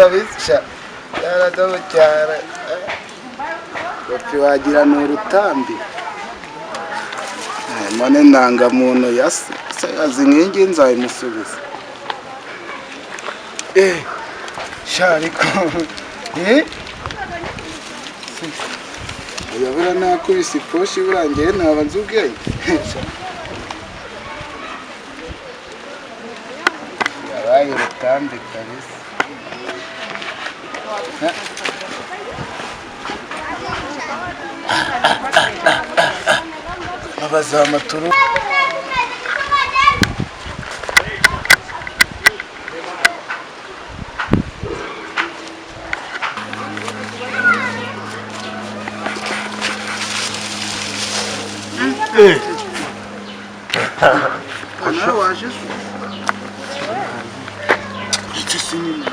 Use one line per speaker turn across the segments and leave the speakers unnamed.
Kabisa byaradobo cyane. Kopi wagira ni urutambi. None ndangamuntu ya se se azi nkingi nzayimusubiza. Sha ariko oya, buriya nakubise iposhi, buriya njyewe naba nzi ubwenge. Yabaye urutambi kabisa. Abazamaturu. Nawe waje se? Iki si nyine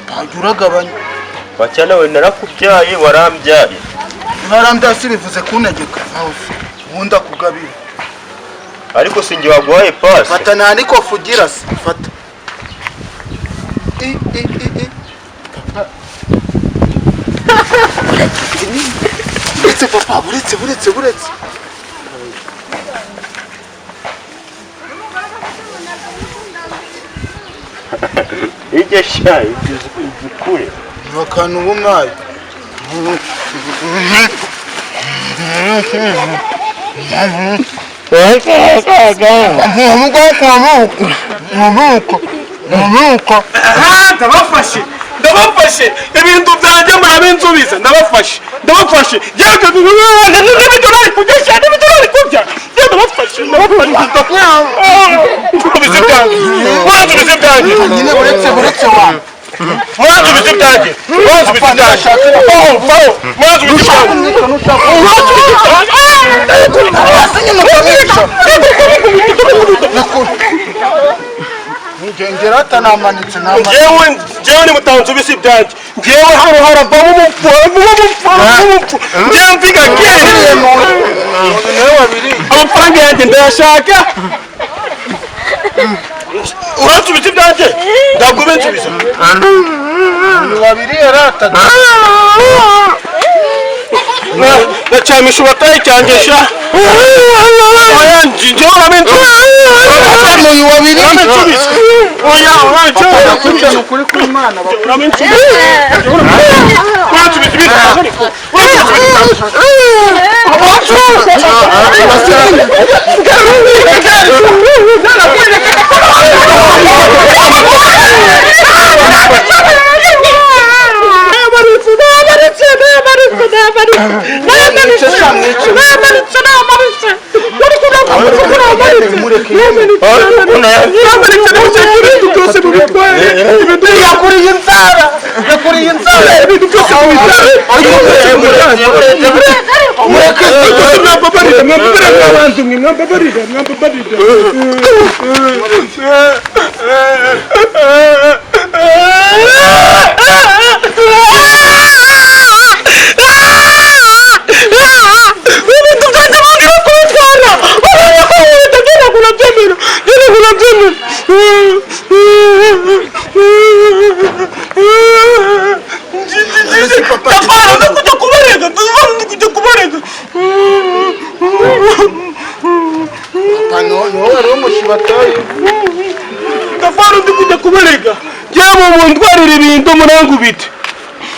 ntajya uragabanya.
Wacyana we, narakubyaye, warambyaye.
Ntarambya bivuze kuntegeka nawe se ubundi akugabira.
Ariko sinjye waguhaye pasi.
Fata, nta n'ikofu ugira se? Fata. I i i i papa, buretse papa, buretse, buretse, buretse.
Ijya sha igikure.
Ni akantu uba umwaye.
Ndabafashe, ndabafashe, ibintu byanjye murabinsubiza. Ndabafashe, ndabafashe. Yewe, n'ibyo nari kurya sha, n'ibyo nari kurya. Yewe, ndabafashe, ndabafashe. Muransubize ibyanjye, muransubize ibyanjye.
Nyine buretse, buretse wa.
Muransubize ibyanjye, muransubize ibyanjye. Vaho, vaho, muransubize ibyanjye. Muransubize ibyanjye.
Hasi nyine ukamwica. Ngera atanamanitse namanitse.
Njyewe, njyewe nimutansubiza ibyanjye, njyewe hano haravamo umupfu, haravamo umupfu, haravamo umupfu. Njyewe mviga kera.
Nawe wabiri.
Amafaranga yanjye ndayashaka. Uransubiza ibyanjye? Ntabwo ubinsubiza.
Ni wabiri yarataga.
Ndacamisha ubataye cyanjye sha. Oya, njyewe urabinsubiza.
Uyu wabiri.
Urabinsubiza. Oya, uransubiza.
Ni ukuri kw'Imana.
Urabinsubiza, uransubiza ibintu ariko uransubiza.
Yakuriye inzara, yakuriye inzara.
Ibintu byose mubitware.
Mureke.
Mwambabarire, mwambabarire, mwabantu mwe, mwambabarire, mwambabarire. Ibintu byanjye bongera kubitwara, bongera kubita. Genda kurabyemera, genda kurabyemera. Ndapfana, ndakujya kubarega, ndakujya kubarega.
Ni wowe wari umushibatayi.
Ndapfana, ndi kujya kubarega. Yewe, mundwarira ibintu, murangubite.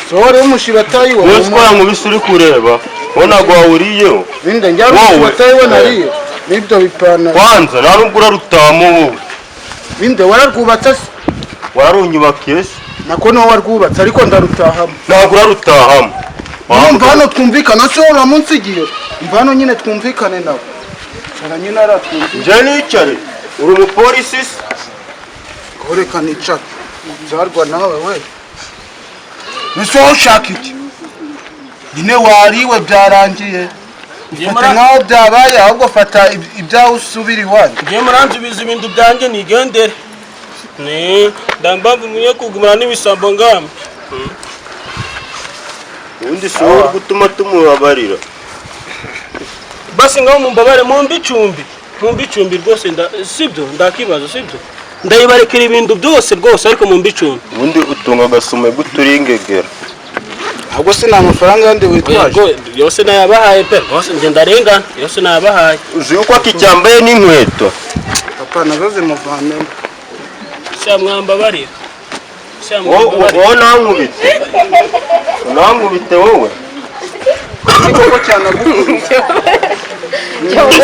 Si wowe wari umushibatayi wowe.
Wowe sikora nkubise, uri kureba wowe ntabwo wawuriyeho.
Binde njya
Wowe.
umushibatayi we nariye n'ibyo bipantaro.
Kwanza nta nubwo urarutamo wowe.
Binde wararwubatse se?
Wararunyubakiye se?
Nako niwo warwubatse, ariko ndarutahamo.
Ntabwo urarutahamo.
Urumva hano twumvikana se? Wowe uramunsigiye. Umva hano nyine twumvikane nawe. Cara nyine aratwumvikane.
Njye nicare? Uri umupolisi se?
Reka nicare nzarwa nawe we. Ese wowe ushaka iki nyine? Wariwe, byarangiye. Fata nkaho byabaye, ahubwo fata ibyawe usubire iwanyu.
Ngiye, muransubiza ibintu byanjye nigendere. Ni ndambamvu nkwiye kugumana n'ibisambo ngamba.
Ubundi si wowe uri gutuma tumubabarira.
Basi ngaho mumbabare, mumbe icumbi, mumbe icumbi rwose. Sibyo, ndakibazo sibyo? Ndayibarekera ibintu byose rwose, ariko mu mbicumbi.
Ubundi utunga agasume g'uturingegera.
Ahubwo se ni amafaranga yandi witwaje?
Yego, yose nayabahaye pe, rwose njye ndarengana, yose nayabahaye.
Uzi yuko akicyambaye n'inkweto?
Papa, nazo zimuvanemo.
Sha, mwambabarira sha.
Wowe.
Mwambabarira.
Wowe nankubite, nankubite wowe.
Ni koko cyane agukubise.
Wowe.